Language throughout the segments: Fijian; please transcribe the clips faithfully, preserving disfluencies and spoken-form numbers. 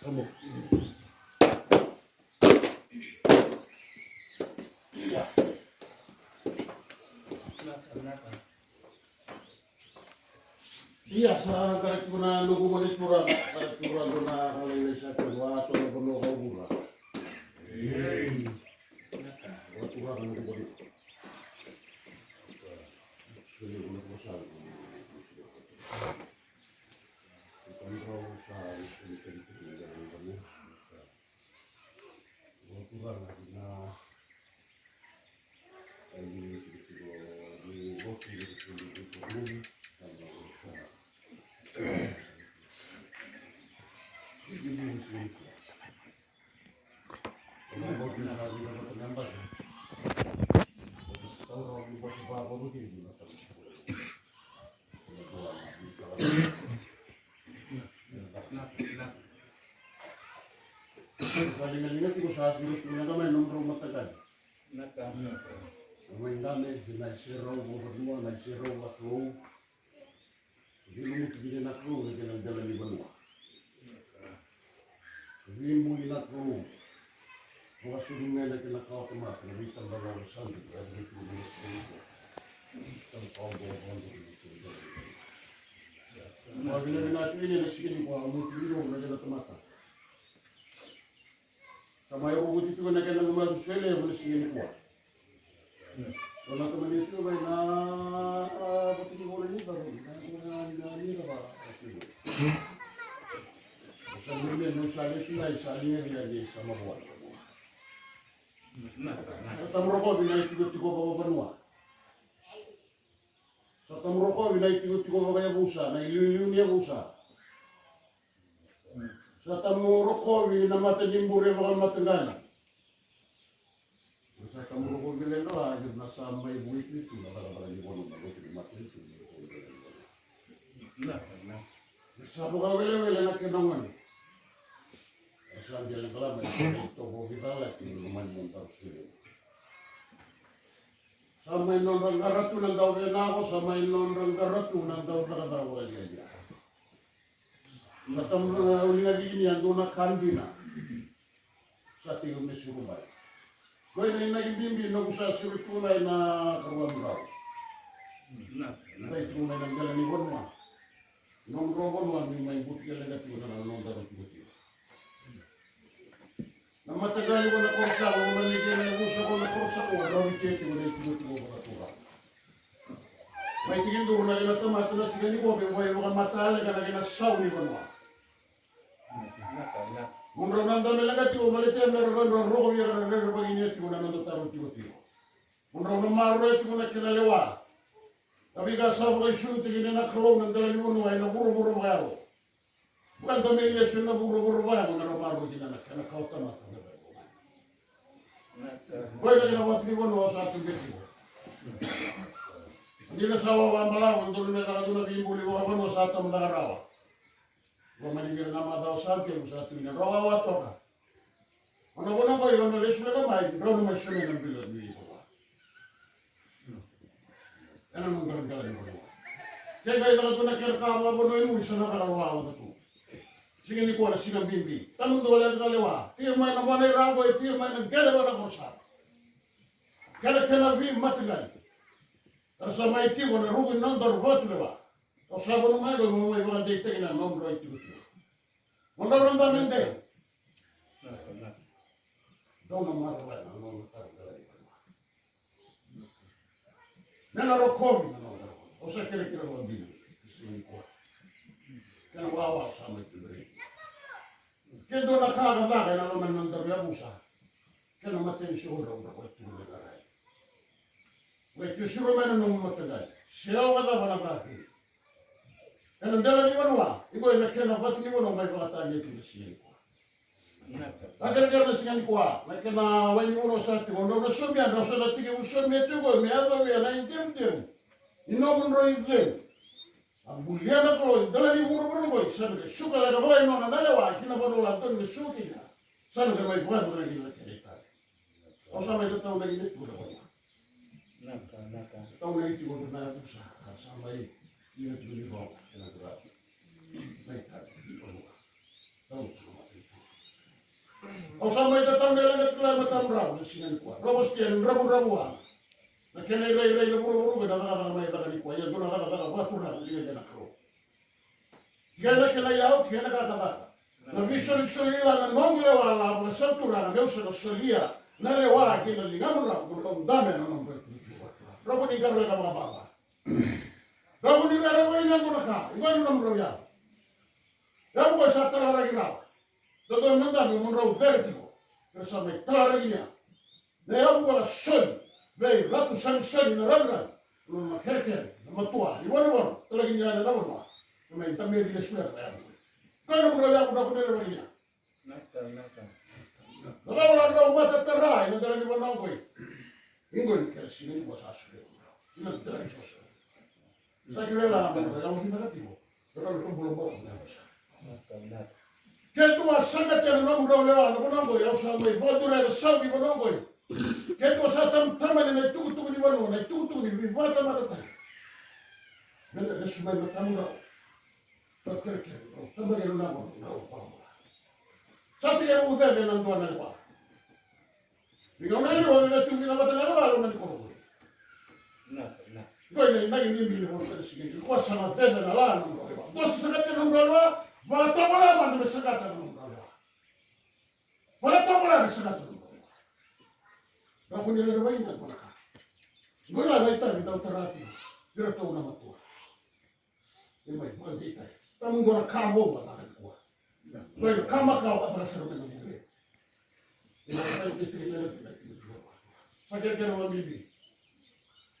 Kamo. Ia sa qara tiko na noqu gone turaga, qara turaga na lailai sa tiko a tona vanua ka vura. Ua turaga noqu gone. Soli gone ko sa. Ko drau sa soli tiko na gone. Sa ligaligati ko sa siro tu na ka mai nomudrau mataqali. Na ka. Na mai dame, na iserau vakavanua, na iserau vakalou. Veilumuti kina na Kalou na kena dela ni vanua. Veibuli na Kalou. Vakasuru mai na kena kawa tamata na veitabalau na sadu na veitu na Kalou. Tau kawa bau vandu ni tu dela ni vanua. Vakavinavinaka tu ina na sika ni kua, mutu ni rogo na kena tamata. Sa mai rogoci tiko na kena lomatu sele ena siga nikua. So na tamani tiko mai na vata ni vola ni vara na na ni na va. Sa ni me no sa le sila sa ni ya ni sa ma vola. Sa tamrokovi na itikotiko vakavanua. Sa tamrokovi na itikotiko vakayavusa, na iliuliu ni yavusa. Sa tamu rokovi na mata ni bure vakamataqali. Sa tamu rokovi leqa la, na sa mai vuiti tu na cakacaka ni vanua na lotu ni mata ni tu ni rokovi leqa la. Na, na. Sa vakawelewele na kena gone. Sa dia leqa la mai sa mai tovo vi cala ki na mani mani taru sili. Sa mai nodra qara tu na dau venako, sa mai nodra qara tu na dau cakacaka vakalialia. Sa tamu na uliga ciki ni a dua na ka dina. Sa tiko me suru mai. Ko ina inaki bibi noqu sa suru tu mai na karua murau. Dai tu mai na dela ni vanua. Nomudrau vanua ni mai buti kele na tiko na nomudrau tiko tiko. Na mataqali ko na korosawa, ko na nike na yavusa ko na korosawa, drau ni tete ko na itikotiko vakatura. Mai tiki duru na kena tamata na siga ni kope, mai vakamatale ka na kena sau ni vanua. Mudrau na dame leqa tiko, malete me ra randra roko via ra rere vagine tiko na noda taro tiko tiko. Mudrau na maroroya tiko na kena lewa. Ka vika sa vakaisulu tiki ni na Kalou na dela ni vanua ena vuravura vakayalo. Vaka me lesu ena vuravura vaya mo na marau kina na kena kau tamata na vaya. Koya na kena vatu ni vanua sa tu beti. Dina sa wa wa balavu dolu me kaka tu na vibuli wa vanua sa tamu na rawa. Wa mani mira na macawa sa ke sa tu na rawa wa toka. Ona vona ko i vana lesu na mai, rau na mai sone na bila ni ko. Ena noda dela ni vanua. Ke qai caka tu na kere ka vakavanua i muri sa na caka vakavanua tu. Siga ni kua na siga bibi. Tamu dua le caka lewa. Tiri mai na mona i ravo e tiri mai na qele vana ko sa. Kele kena vi mataqali. Ka sa mai tiko na ruku ni noda vatu lewa. Ko sa vanu mai ko mo mai vakadeitaki na noda i tiko tiko. Mo na ronda me dei. Dou na maroroya na noda taro dela ni vanua. Me na rokovi na noda rokovi. Au sa kerekere vakabili. Kisi ni kua. Kena wawa au sa mai tuberi. Ke dua na ka ka caka ena loma ni noda yavusa. Kena mateni se odra odra ko tu na rai. Wai tu siro mai na nomu mataqali. Se au ka cava na caka. Ena dela ni vanua, iko ena kena vatu ni vanua mai vakatani e tu na siga ni kua. Na kerekere na siga ni kua, na kena wai ni vanua sa tiko, drau na somia, drau sa na tiki u somia tiko, me yaco via na i demuderu. Ni nomu drau i ceu. A bulia na Kalou, dela ni vuravura qoi, sa na ke suka leka vaka i nona na lewa, ki na vanua la donu me suka kina. Sa na ke mai vaka na kina kena i tale. Au sa mai tatau na kina tu na vanua. Naka, naka. Tau na iti ko na yavusa, ka sa mai, ina tu ni roga, ina tu rapi. Na i tale, ni vanua. Tau tu na mata i tu. Au sa mai tatau na yala na kila e matamudrau na siga nikua. Rau vosa tiko na dravudravua. Na kena irairai na vuravura oqo na cakacaka mai caka nikua. Ia dua na cakacaka vakaturaga ni vei na Kalou. Tiko na kena iyau, tiko na kakacaka. Na veisolisoli la na noqu lewa la vakasau turaga meu sa na solia na lewa kei na ligamudrau mo drau dame na nomudrau itukutuku vakaturaga. Rau ko ni qarauna ka vakababa. Rau ko ni rere wai na qo na ka. Iqo na nomudrau iyau. Iyau ko sa talaraki rawa. Dodonu na dabe mo drau cere tiko. Era sa mai talaraki nia. Na yavu vakasoli vei Ratu Samisoni na raviravi, na nona kerekere, na matua ni vanua, talaki ni yane na vanua. Na mai tameci lesu levu na yavu. Ka na mura yavu na kunere vakaina. Na cava la drau matatara ena dela ni vanua oqoi. Iqoi na kena siga ni kua sa solia. Ina dela ni soso. Sa kila la na mata, au vinaka tiko. Rau na bula bau na mata. Ke dua saqata na nomudrau lewa na vanua oqoi, au sa mai vakadure na sau ni vanua oqoi. Ke dua sa tamtamani na itukutuku ni vanua, na itukutuku ni veivakatamatataki. Meda lesu mai matamudrau. Rau kerekere, rau tamani na vanua, rau vakabula. Sa tiko e uceve na dua na lewa. Ni gauna ni o veve tu ni na vata na lewa loma ni koro. Na, na. Ko ina ina ni bili ko sa sigi. Ko sa na veve na la na lewa. Ko sa saqata na lewa. Vakatovola mada me saqata na lewa. Vakatovola me saqata na lewa. Ra kuni lewa ina ko na ka. Ko ina na itavi dau tarati. Ira tou na matua. E mai vakadeitai. Tamu qo na ka vou a caka nikua. Qo na ka makawa a caka sara mai na bube. E na kai te tiri mena tiri tiri tiri. Sa kerekere vakabibi.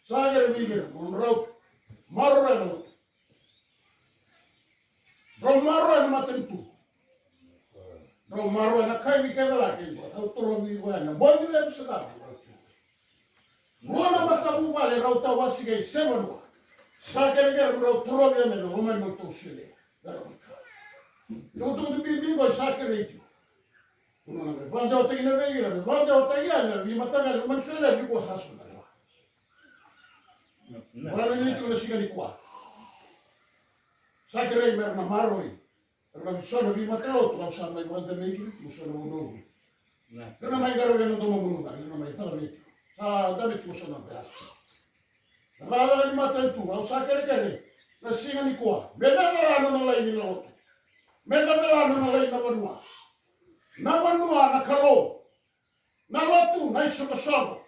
Sa kere vei kere mo rau maroroya na lotu. Rau maroroya na matanitu. Rau maroroya na kai ni kece la kei qo. Rau torovi koya na boni levu sa caka. Rua na matavuvale rau tawasi kei sevanua. Sa kerekere rau torovi ena loma ni lotu sele. Tukutuku bibi qo sa kerei tiko. Rua na me vakadewataki na vei ira me vakadewataki ena veimataqali loma ni sele ni kua sa sota lewa. Vale ni tiko na siga ni kua. Sa kerei me ra na maroi. Era na so na veimatalotu au sa mai vakadamei kina tiko so na vanua oqo. Era na mai qaravi ena domo munu ga, era na mai caka vei tiko. Sa dame tiko so na vea. Na cakacaka ni matanitu au sa kerekere na siga ni kua. Me cakacala na lai ni na lotu. Me cakacala na lai na vanua. Na vanua na Kalou. Na lotu na isoqosoqo.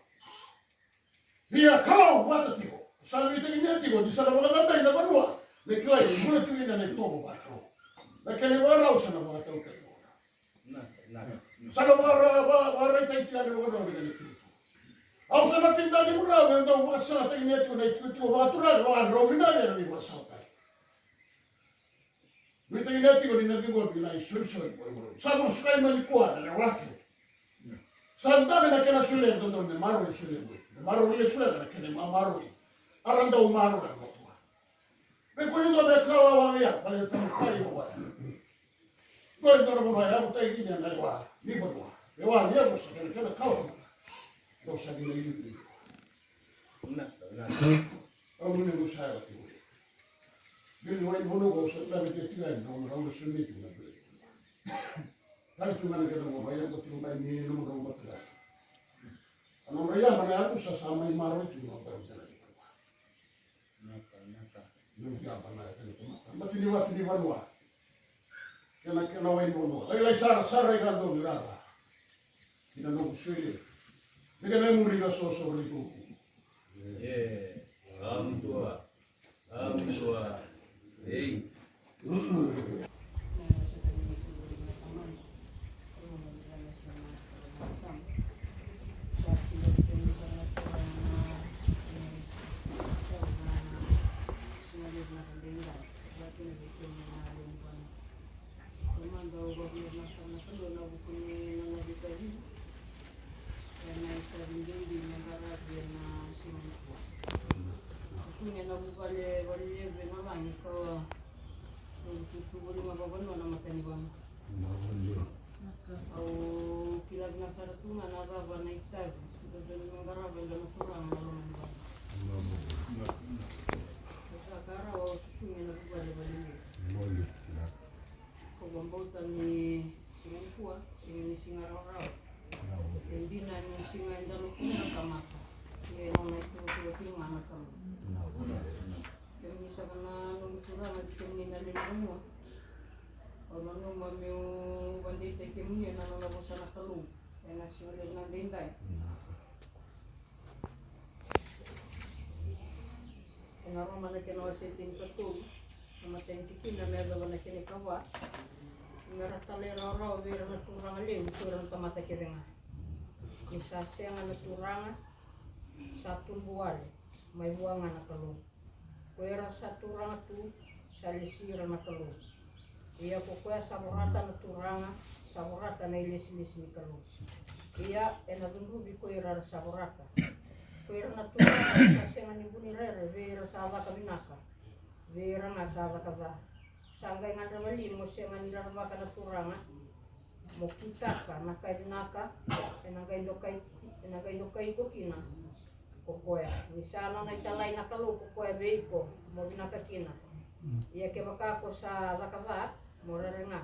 Ia Kalou vata tiko. Sa na veitakinia tiko ni sa na vakacabei na vanua. Me kilai ni bula tiko ina na itovo vakalou. Na kena ivakarau sa na vakatautaki. Sa na vakara- va- vakaraitaki tiko na vanua me na tiko. Au sa na tida ni murau me dau vakasalataki nia tiko na itikotiko vakaturaga vakadrau vinaka ena veivakasalataki. Veitakinia tiko ni na ciqomi na isolisoli. Sa vosa kai mai nikua na lewa ke. Sa dame na kena solia dodonu me maroroi solia mai. Me maroroi solia na kena mamaroi. Ara dau maroroi na matua. Me kua ni dua me kalawa ya, baleta na kai o wai. Kua ni dua na vanua ya, kutaki ni na lewa. Ni vanua. Lewa ni ya, vosa kena kena kalawa. Dau sa ni na iu. Na, na. Au nuna mo sa yawa tiko. Bili wai ni vanua ko sa tave tiko yani, na vanua rau na soli tiko na bili. Tale tu na kena mo mai yawa tiko mai ni na vanua mataka. A nodra yaba na yakusa sa mai maroroi tiko na vanua. Naka, naka. Nodra yaba na yakusa. Mati ni watu ni vanua. Kena, kena wai ni vanua. Lailai sara, sara i ka donu rara. Ina noqu solia. Ni kena muri ka soso ri tuku. E, amdua. Amdua. Ei. Tamada, au vakavinavinaka na Kalou ena vuku ni nona veikacivi ena itavi bibi me qaravi ena siga nikua. Susugi ena vuvale vakalevu ena lagi ka noqu tutu voli ga vavanua na matanivanua. Au kila vinaka sara tu ga na cava na itavi dodonu me qarava e dua na turaga ena loma ni vanua. Sa ka rawa au susugi ena vuvale vakalevu. Ko vakabauta ni siga nikua, se Ni siga rawarawa. E dina ni siga eda lokuca na tamata. Ia e nona ituvatuva tiko ga na Kalou. Kemuni saka na noqu turaga, kemuni na lewe ni vanua. Au nanuma meu vakadeitaki kemuni ena nona vosa na Kalou ena siga levu na daidai. Ena Roma na kena wase tinikatolu, na matai ni tikina me yacova na kena ikava. Me ra talairawarawa vei ira na turaga levu, ko ira na tamata kece ga. Ni sa sega na turaga, sa tubu wale mai vua ga na Kalou. Ko ira sa turaga tu, sa lesi ira na Kalou. Ia ko koya sa vorata na Turaga, sa vorata na ilesilesi ni Kalou. Ia ena cudruvi ko ira ra sa vorata. Ko ira na turaga sa sega ni vuni rere vei ira sa caka vinaka, vei ira ga sa caka ca. Sa qai gadreva li mo sega ni rerevaka na Turaga, mo kitaka na ka e vinaka, ena qai dokai, ena qai dokai iko kina ko koya. Ni sa nona italai na Kalou ko koya vei iko mo vinaka kina. Ia kevaka ko sa caka ca, mo rere ga.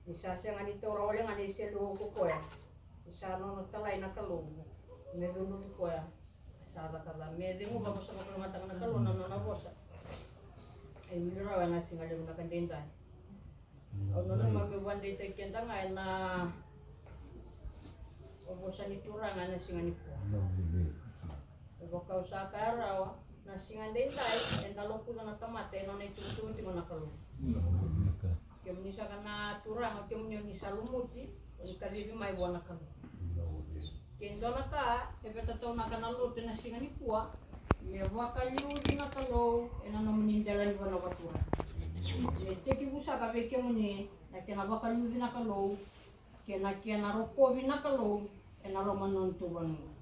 Ni sa sega ni taura wale ga na iseleiwau ko koya. Ni sa nona talai na Kalou me cudruvi koya sa caka ca. Me cegu vakavosavakalougatataka na Kalou na nona vosa. E wili rawa ena siga levu na ka daidai. Au nanuma meu vakadeitaki keda ga ena vosa ni Turaga ena siga nikua. E vaka au sa kaya rawa, na siga daidai eda lokuca na tamata ena nona ituvatuva tiko na Kalou. Kemuni saka na turaga, kemuni o ni sa lumuti, o ni kacivi mai vua na Kalou. Ke dua na ka e veitataunaka na lotu ena siga nikua, me vakaliuci na Kalou ena nomuni dela ni vanua vakaturaga. Me tekivu saka vei kemuni na kena vakaliuci na Kalou kei na kena rokovi na Kalou ena loma ni nodatou vanua.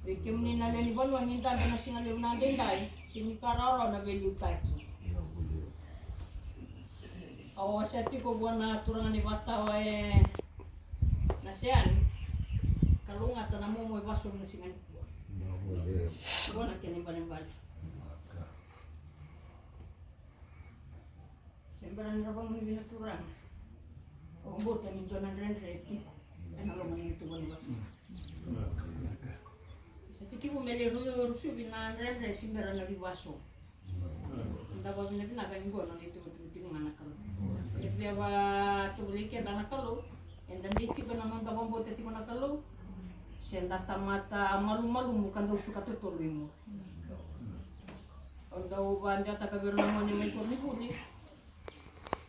Vei kemuni na lewe ni vanua ni dabe ena siga levu na daidai, sega ni ka rawarawa na veiliutaki. Au wasea tiko vua na turaga ni Vatawa e Naseani, kalougata na momo e vasoma na siga nikua. Qo na kena ibalebale. Se bera ni ra vagunu vei na Turaga. Au vakabauta ni dua na dredre tiko ena loma ni neitou vanua. Sa tekivu me lai ru-, rusuvi na dredre se bera na veivaso. Da vakavinavinaka ni qo na neitou vakavinavinaka tiko ga na Kalou. E via vakatovolei keda na Kalou, eda dei tiko na noda vakabauta tiko na Kalou, se da tamata malumalumu ka dau suka totolo i muri. Au dau vakadewataka vei ira na gone mai koronivuli.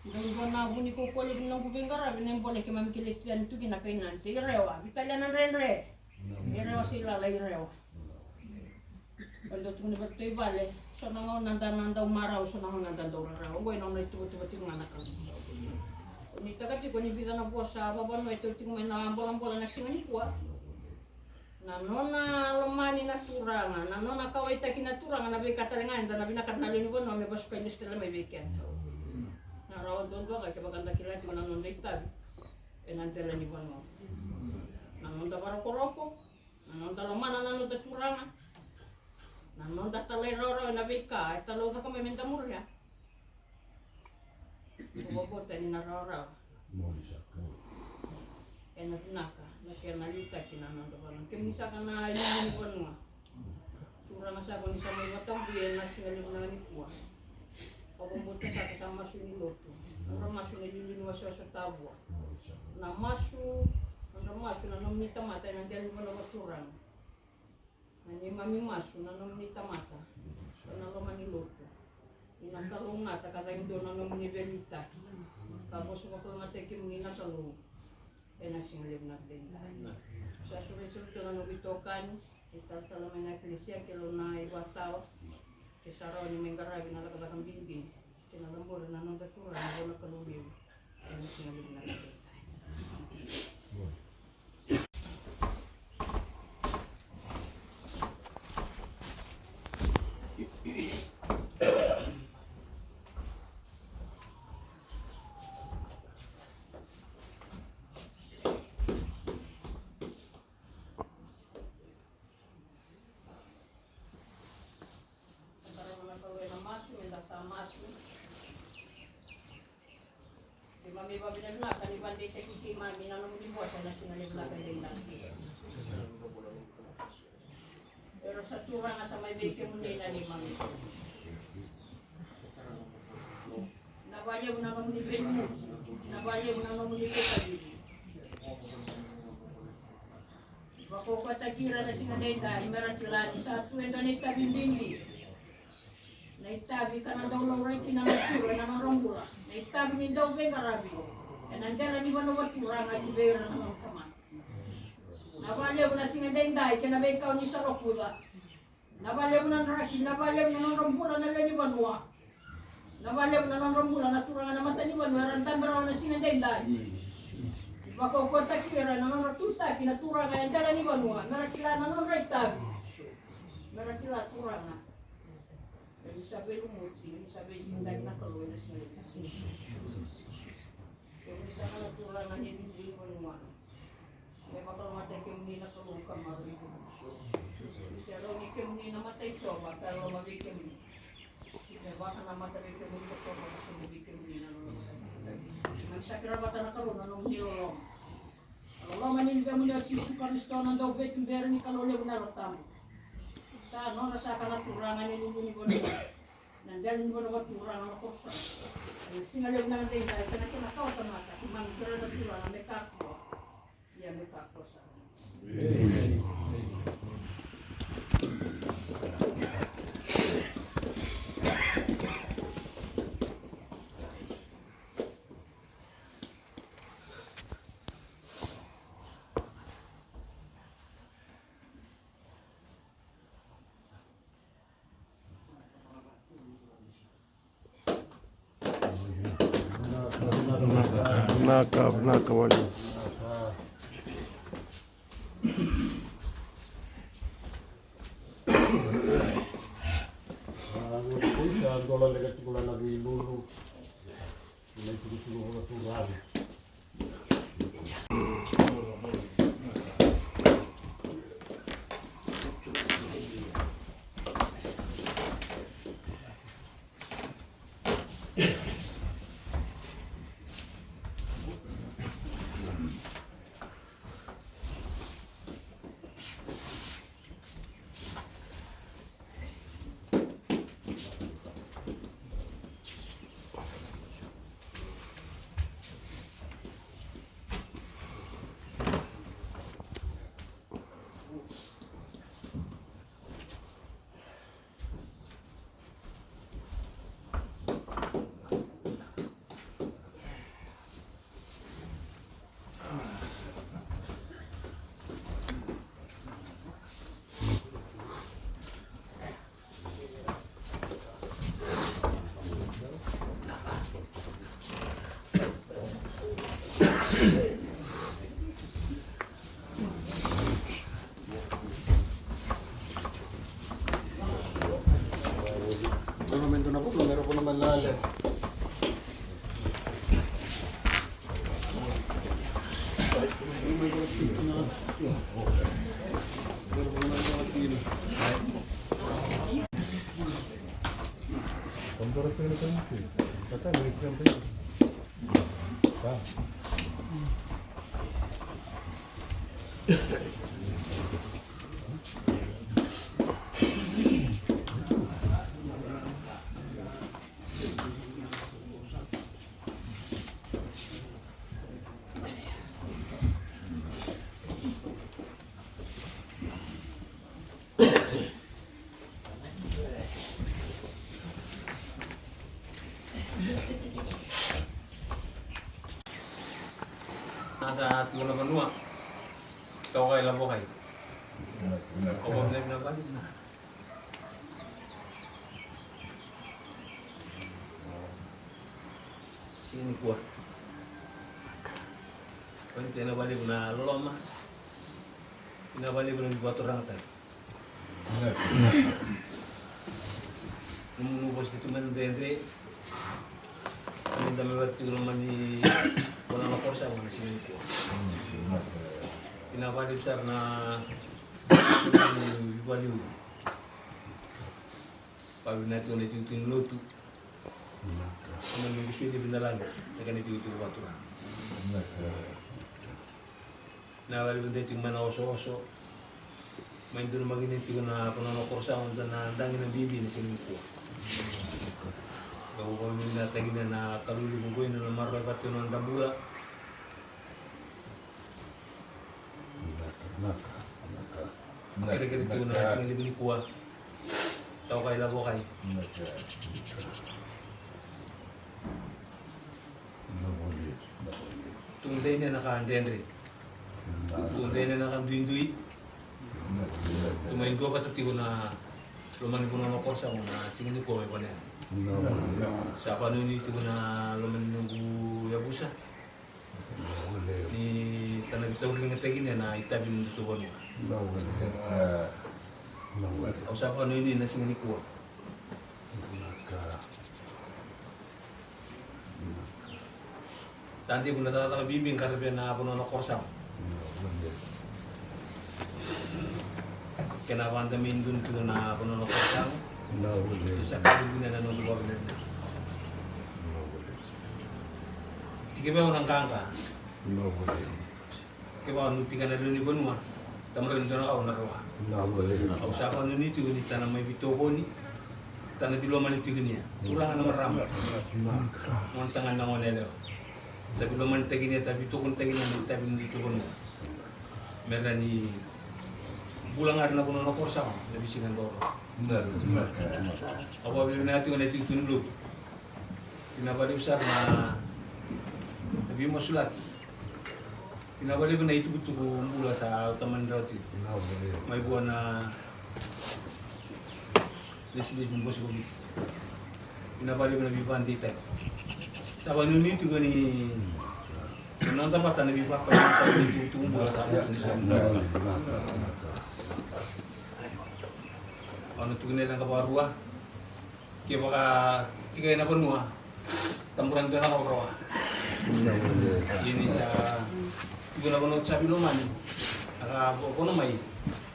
Dau dua na vu ni kaukaua levu ni noqu veiqaravi na ibola keimami kilai tu yani tu kina kai Nadi, se Irewa, veitalia na dredre. Irewa se Ilala, Irewa. Au dau tukuna vei iratou i vale, so na gauna da na dau marau, so na gauna da dau rarawa. Oqo e nona ituvatuva tiko ga na Kalou. Ni taka tiko ni vica na vosa vakavanua e tau tiko mai na bolabola na siga nikua. Na nona lomani na Turaga, na nona kauwaitaki na Turaga, na veika tale ga eda na vinakata na lewe ni vanua me vasukai lesu tale mai vei keda. Na rawa duadua ga kevaka da kila tiko na noda itavi ena dela ni vanua. Na noda vakarokoroko, na noda lomana na noda Turaga, na noda talairawarawa ena veika e talaucaka mai me da muria. Au vakabauta ni na rawarawa. Ena vinaka na kena liutaki na noda vanua. Kemuni saka na iliuliu ni vanua, turaga saka ni sa mai vakatabuya ena siga levu na nikua. Au vakabauta saka sa masu ni lotu. Au ra masu na iliuliu ni wasewase o Tavua. Na masu, nodra masu na nomuni tamata ena dela ni vanua vakaturaga. Na neimami masu na nomuni tamata ena loma ni lotu. Ni na kalougata ka cagi dua na nomuni veiliutaki ka vosa vakalougatataki kemuni na Kalou ena siga levu na daidai. Sa sureti sara tu na noqu itokani, italatala mai na ekelesia, ke lona ivatawa, ke sa rawa ni mai qaravi na cakacaka bibi. Kei na cabori na noda Turaga na Kalou levu. Ena siga levu na daidai. Eda raica na Kalou ena masu, eda sa masu. Keimami Me vavinavinaka ni vakadeitaki keimami na nomuni vosa na siga levu na ka edaidai. Era sa turaga sa mai vei kemuni na neimami. Na valevu na nomuni veimuti, na valevu na nomuni veikacivi. Vakaukauataki ira na siga edaidai me ra kila ni sa tu e dua na itavi bibi. Na itavi ka na dau laurai kina na turaga na nodra bula. Na itavi ni dau veiqaravi ena dela ni vanua turaga ki vei ira na nomu tamata. Na valevu na siga edaidai kei na veika o ni sa rokuca. Na valevu na draki, na valevu na nodra bula na lewe ni vanua. Na valevu na nodra bula na turaga na mata ni vanua era dabe rawa na siga edaidai. Vakaukauataki ira na nodra tutaki na turaga e dela ni vanua me ra kila na nodra itavi. Me ra kila turaga. Ni sa veilumuti, ni sa veikidaki na Kalou ena siga edaidai. Kemuni saka na turaga ni dui vanua. Me vakalougatataki kemuni na Kalou ka maroroi kemuni. Ni se rauni kemuni na mata i Jiova ka loloma vei kemuni. Me vakanamata vei kemuni ko Jiova ka sobu vei kemuni na loloma. Me saka vata na Kalou na nomuni loloma. Na loloma ni Luvemuni o Jisu Karisito, na dauveituberi ni Kalou levu na Yalo Tabu. Sa nodra saka na turaga ni dui vanua. Na dela ni vanua turaga na kosara. Ena siga levu na edaidai kei na kena kawatamata keimami kerea na turaga me kakua. Ia me kakua sara. Vinaka, vinaka vakalevu. Sa dola leka tiko na veilulu. Ina itukutuku vakaturaga. Nasa tu na vanua. Toka i Lavokai. Ko ko na vale. Siga nikua. Ko ni tena vale na loloma. Ina vale na vatu rangata. Numunu vosa tu mai na dredre. Ni da me vatu tiko loma ni kona na koro sa vana sini ko. Ina vale sara na vale. Vavinavinaka tiko na itukutuku ni lotu. Ena noqu sui ni vinalagi, na kena itikotiko vakaturaga. Na vale vei dai tiko mai na osooso. Mai dua na makini tiko na vanua na Korosago, dua na dagi na bibi na siga nikua. Kau vakavinakataki na Kalou levu qo ena maroroi vata na noda bula. Kerekere tiko na siga levu nikua. Tau kai lavo kai. Tukuna dai na ka dredre. Tukuna dai na ka duidui. Tu mai dua vata tiko na loma ni vanua na Korosago na siga nikua mai vanua. Sa vakanuinui tiko na loma ni noqu yavusa. Ni tana veitauriligataki na itavi ni nodatou vanua. Au sa vakanuinui na siga nikua. Sa tekivu na cakacaka bibi qaravi na vanua na Korosago. Kena vada mai dua tiko na vanua na Korosago. Sa tekivu na noqu vakavinaka. Tiki vei au na qaqa. Kevaka au nuitaka na lewe ni vanua, tamata ni dua na ka au na rawa. Au sa vakanuinui tiko ni tana mai veitokoni, tana veilomani tiko ni a turaga na marama. Gone tagane na gone yalewa. Ta veilomanitaki ni a, ta veitokonitaki ni a na itavi ni nodatou vanua. Me ra ni bula ga na vanua na Korosago na veisiga doro. Au vakavinavinaka tiko na itikotiko ni lotu. Vinaka vakalevu sara na veimasulaki. Vinaka vakalevu na itukutuku bula sa tamani rawa tiko mai vua na lesilesi ni Bose ko Viti. Vinaka vakalevu na veivakadeitaki. Sa vakanuinui tiko ni na noda vata na veivakadeitaki ni itukutuku bula sa vakanuinui tiko. Au na tukuna e leqa vakarua. Kevaka tiko ena vanua, tabura dua na ka au rawa. Ia ni sa tiko na vanua sa veilomani, a ka vo-, vono mai.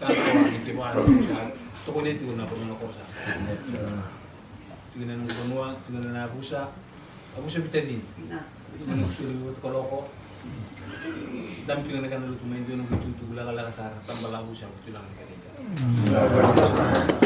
Tana rawa ni kevaka sa tokoni tiko na vanua na Korosago. Tiko na noqu vanua, tiko na yavusa, yavusa Vitacini. Na noqu soli vata kaloko. Dami tiko na kena lotu mai dua noqu itukutuku lekaleka sara, tabalavu sa tiko na kena itukutuku.